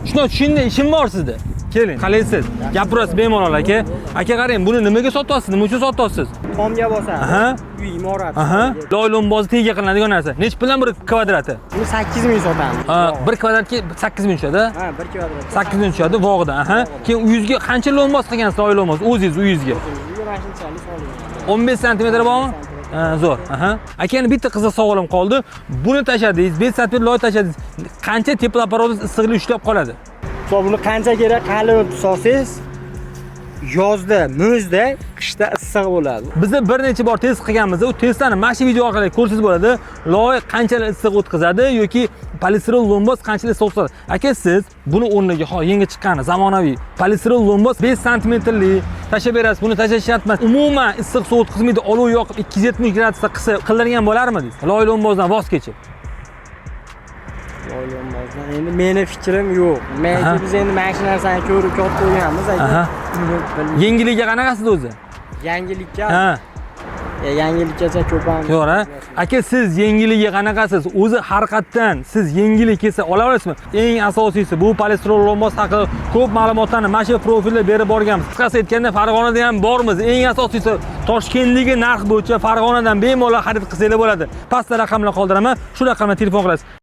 Shunday tushunda ishim bor sizda. Keling, qalaysiz? Gapirasiz bemalol, aka. Aka, qarang, buni nimaga sotyapsiz? Nima uchun sotyapsiz? Tomga bosadi. Uy imorat. Loy lo'mbozi tagiga qilinadigan narsa. Nechi puldan bir kvadrati? Buni 8000 sotamiz. Ha, bir kvadratga 8000 tushadi. Ha, bir kvadrat. 8000 tushadi bog'da. Keyin uyingizga qancha lo'mboz qilgansiz, loy lo'mboz o'zingiz uyingizga? Uyga mana shunchalik solingan. 15 santimetr bormi? Ha, zo'r. Aka, yana bitta qiziq savolim qoldi. Buni tashladingiz, 5 santimetr loy tashladingiz. Qancha теплопровод issiqlik ushlab qoladi? So buni qancha kerak qalin solsangiz, yozda muzda, qishda issiq bo'ladi. Biza bir necha bor test qilganmiz. U testlarni mana shu video orqali ko'rsangiz bo'ladi. Loy qanchalik issiq o'tkazadi yoki polistirol lo'mboz qanchalik issiq o'tkazadi. Aka, siz buni o'rniga hozir yangi chiqqan zamonaviy polistirol lo'mboz 5 santimetrli tashlab berasiz. Buni tashlash shart emas. Umuman issiq suv o'tkazmaydi, olov yoqib 270 gradusda qilsa qildirgan bo'larmidingiz? Loy lo'mbozdan voz kechib. Loy lo'mbozdan endi meni fikrim yo'q. Men biz endi mana shu narsani ko'rib katta bo'lganmiz, aka. Uni bilmayman. Yengiligiga qanaqasiz o'zi? Yangilikka, Ha. yangilikkacha ko'p ham. To'g'ri. Aka, siz yengiligiga qanaqasiz? O'zi haqiqatdan siz yengilik kelsa ola olasizmi? Eng asosiysi, bu polistirol lo'mboz haqida ko'p ma'lumotlarni mana shu profilda berib borganmiz. Qisqasi aytganda, Farg'onada ham bormiz. Eng asosiysi, Toshkentdagi narx bo'yicha Farg'onadan bemalol xarid qilsanglar bo'ladi. Pastda raqamlar qoldiraman. Shu raqamga telefon qilasiz.